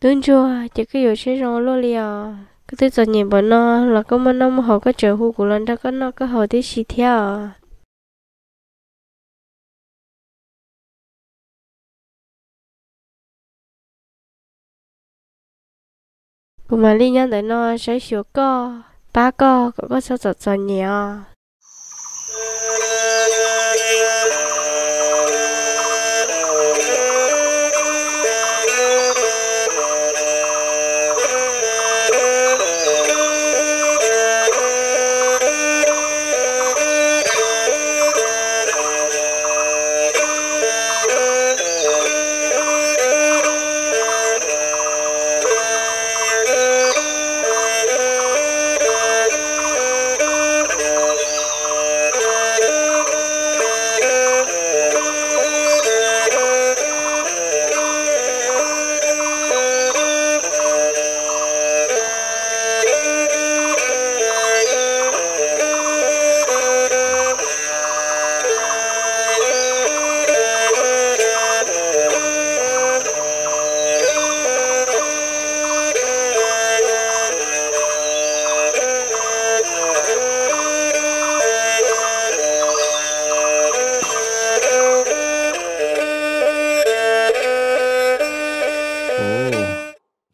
Tub ntsuag, ces koj yuav siab zoo ua luaj li os. Koj twb txom nyem npaum no los koj muaj noj muaj haus koj tseem hu kuv los nrog koj noj koj haus tib si thiab os. Kuv mam li nyob ntawm no saib xyuas koj, pab koj kom koj txhob txom txom nyem os.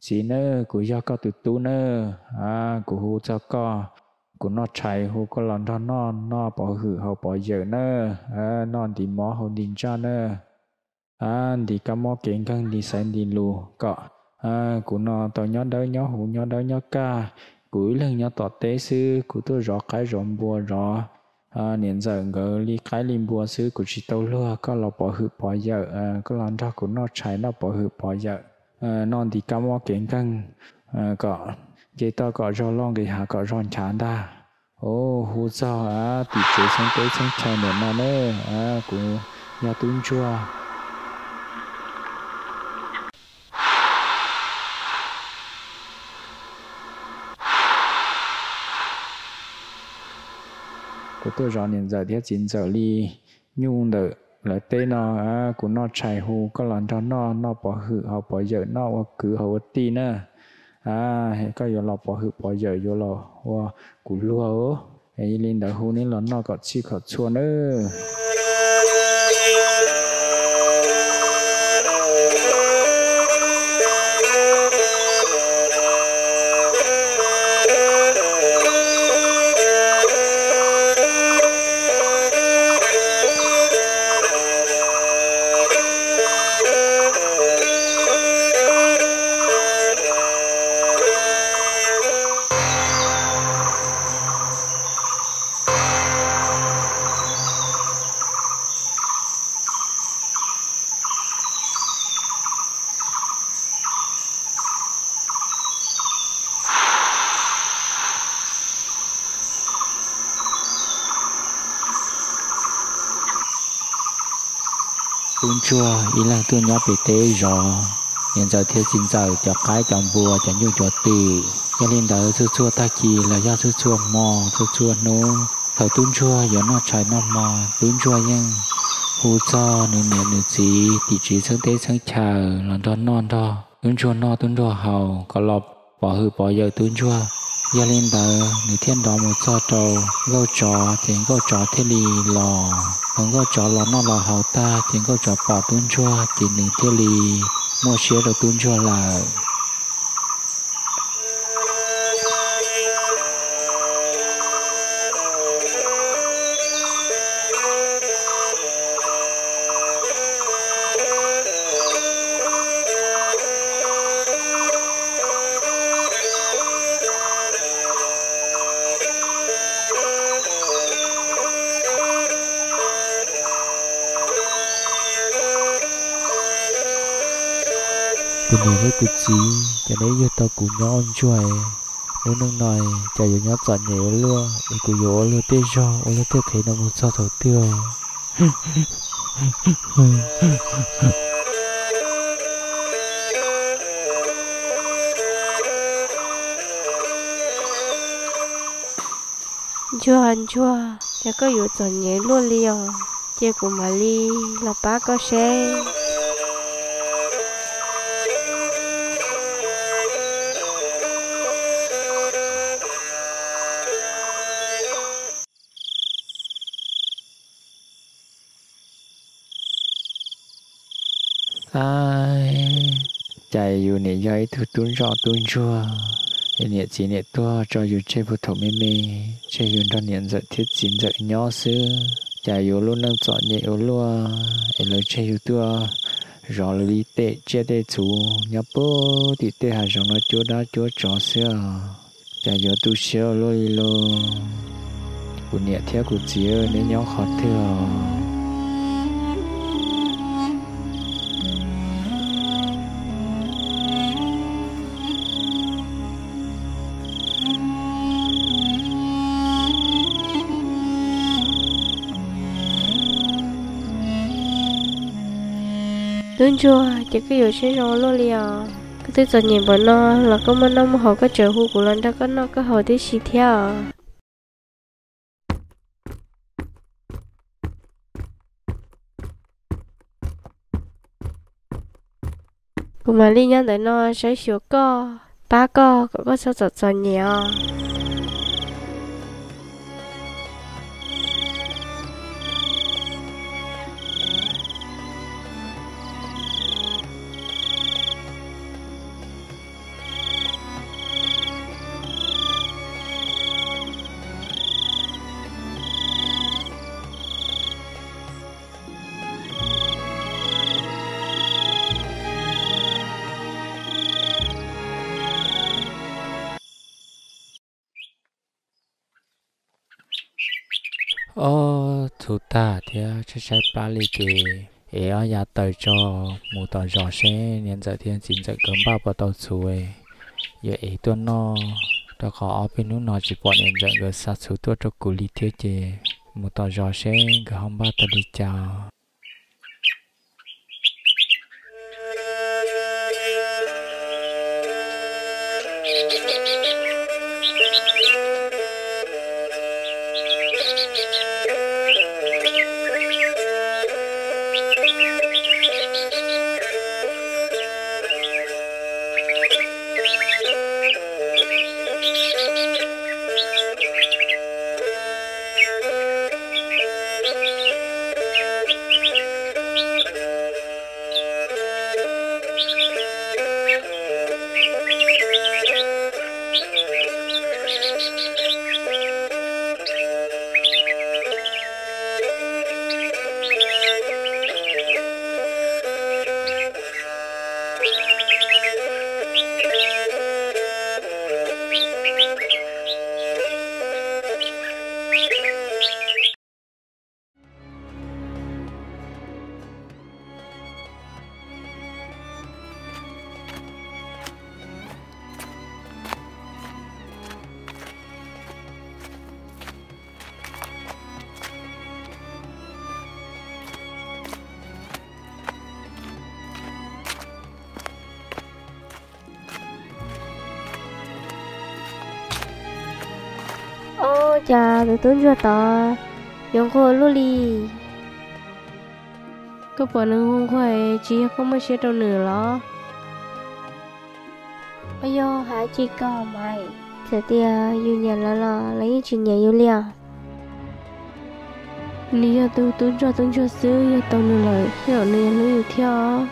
Txiv nawb, kuv yog koj tus tub nawb. Kuv hu txog koj, kuv noj tshais hu koj los nrog noj, noj pov hwm haus pov yawm nawb. Noj ntim mov haus ntim ntsaj nawb. Ntim kab mob kev nkeeg, ntim xaiv ntim lus kom kuv no tau nyob dawb nyob huv, nyob dawb nyob kaj. Kuv ib leeg nyob tom teb xwb, kuv tuaj zov qaib zov npua zov niam ntxawm nkawd li qaib li npua xwb, kuv tsis tau luag. Koj los pov hwm pov yawm, koj los nrog kuv noj tshais noj pov hwm pov yawm, noj ntim kab mob kev nkeeg, kom nce toj kom zog loj, nqis hav kom zog nchav ntag. Hu txog tim tsev txheeb teb txheeb chaw ntawm no nawb, kuv yog tub ntsuag. Kuv tuaj zov niam ntxawm thiab txiv ntxawm li nyuj ntawm lawv teb no. Kuv noj tshais hu koj los nrog noj, noj pov hwm haus pov yawm, noj ua kwv haus ua tij na. Koj yuav los pov hwm pov yawm, yuav los ua kuv luag, yog li ntawd hu neb los noj kom txhij kom txhua nawb. Tub ntsuag ib leeg tuaj nyob pem teb zov niam ntxawm thiab txiv ntxawm cov qaib cov npua cov nyuj cov twm. Yog li ntawd txhua txhua tag kis los yog txhua txhua hmo txhua txhua hnub thaum tub ntsuag yuav noj tshais noj hmo, tub ntsuag yeej hu txog nws niam nws txiv tim tsev txheeb teb txheeb chaw los nrog noj nrog tub ntsuag noj tub ntsuag haus kom los pov hwm pov yawm tub ntsuag. Yog li ntawd nws thiaj nrov mus txog rau nkauj tsov, ces nkauj tsov thiaj li los. Thaum nkauj tsov los noj los haus tag ces nkauj tsov pom tub ntsuag ces nws thiaj li muaj siab rau tub ntsuag lawm. Kuv niam thiab kuv txiv, cas neb yug tau kuv nyob ua ntsuag es lub neej no cas yuav nyob txom nyem ua luaj, es kuv yuav ua luag tej zog ua luag tej qhev no mus txog thaum twg? Ntsuag ntsuag, cas koj yuav txom nyem luaj li os, cia kuv mam li los pab koj seb. Cas yus niam yog ib tug tub ntsoj tub ntsuag, niam txiv niam tuag tso yus tseg puag thaum me me, tseg yus nrog niam ntxawm thiab txiv ntxawm nyob xwb. Cas yuav lub neej txom nyem ua luaj es lawv tseg yus tuaj zov lawv li tej tsiaj tej txhu nyob puag tim tej hav zoov no cuab dab cuab tsov xwb os. Cas yuav tu siab ua luaj li lauj. Kuv niam thiab kuv txiv, neb nyob qhov twg os? Tub ntsuag, ces koj yuav siab zoo ua luaj li os. Koj twb txom nyem npaum no los koj muaj noj muaj haus koj tseem hu kuv los nrog koj noj koj haus tib si thiab os. Kuv mam li nyob ntawm no saib xyuas koj, pab koj kom koj txhob txom txom nyem os. Ob, txhuv tag thiab tshaib tshaib plab li ces ev ob yav taws tso mus tom zos seb niam ntxawm thiab txiv ntxawm nkawd npaj puas tau txhuv, yuav ev tuaj noj, rau qhov ob peb hnub no tsis pom niam ntxawm nkawd xa txhuv tuaj rau kuv li thiab ces mus tom zos seb nkawd ho npaj tau li cas. Ob, cas tus tub ntsuag tod yuav nquag luaj li. Koj pom nws nquag nquag tsis yog koj muaj siab rau nws los? Yog hais tsis koj mas, txawm tias yus nyiam lawv los lawv yeej tsis nyiam yus li os. Nws yog tus tub ntsoj tub ntsuag xwb, yog tau nws lawm tej zaum nws yuav hlub yus thiab os.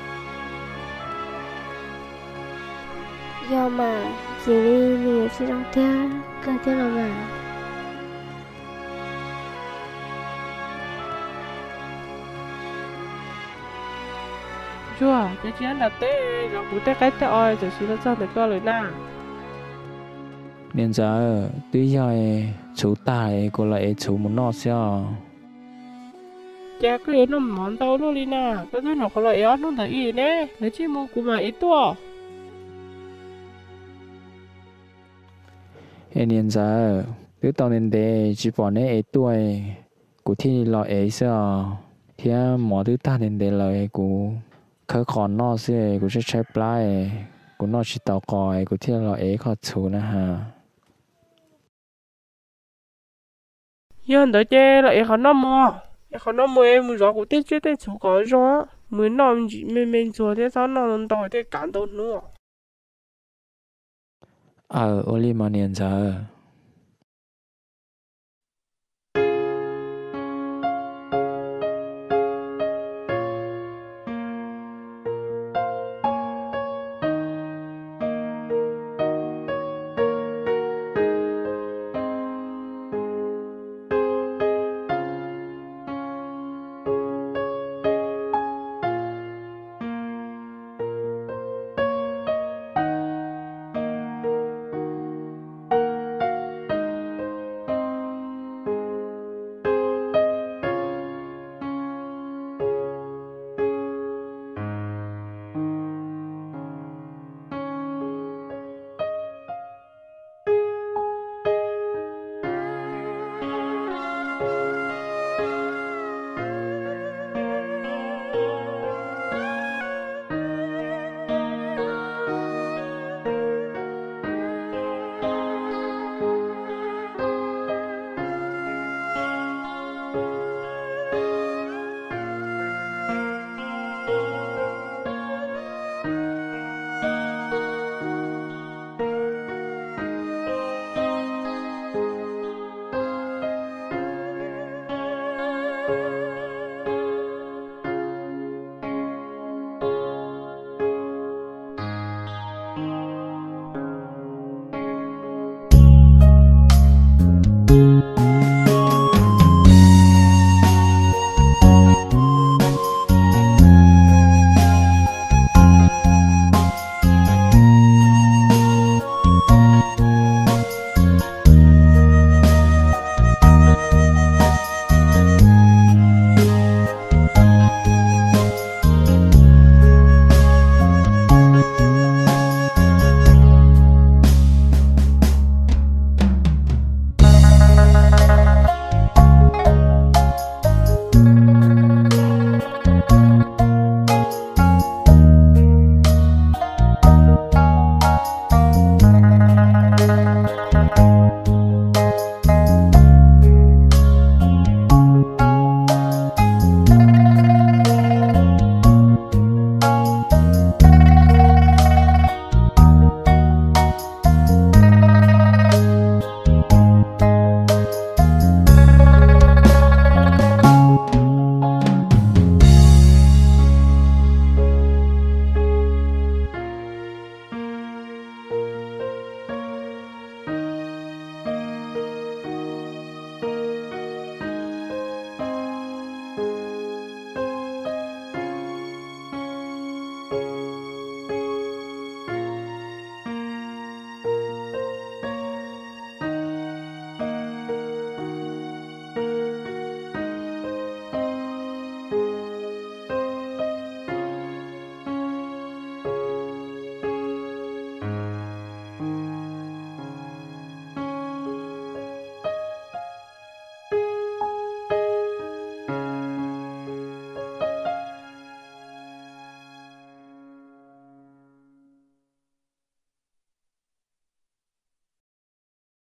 Yog mas, cia li nws yuav tsis zoo thiab kawg thiab los mas. Ntsuag, ces tsis nyob nram teb zov kuv tej qaib tej os, tam sim no txog ntawm koj lawm na. Niam ntxawm, twb yog txhuv tag es kuv los ev txhuv mus noj xwb os. Cas koj yuav noj mov ntau luaj li na, koj twb nyuam qhuav los ev ob hnub ntawd ib ne, lawv tsij mus kuv mam ev tuaj. Es niam ntxawm, twb tau ntev ntev tsis pom neb ev tuaj, kuv thiaj li los ev xwb os. Thiab mov twb tag ntev ntev lawm, kuv khawb qos noj xwb, kuv tshaib tshaib plab, kuv noj tsis tau qos, kuv thiaj los ev qhov txhuv na has. Yog ntawd ces los ev qhov noj mus, ev qhov noj mus es mus zov kuv tej tsiaj tej txhu kom zoo, mus noj me me ntxuag thiab txhob noj ntau thiaj kav ntau hnub. Aw, ua li mas niam ntxawm.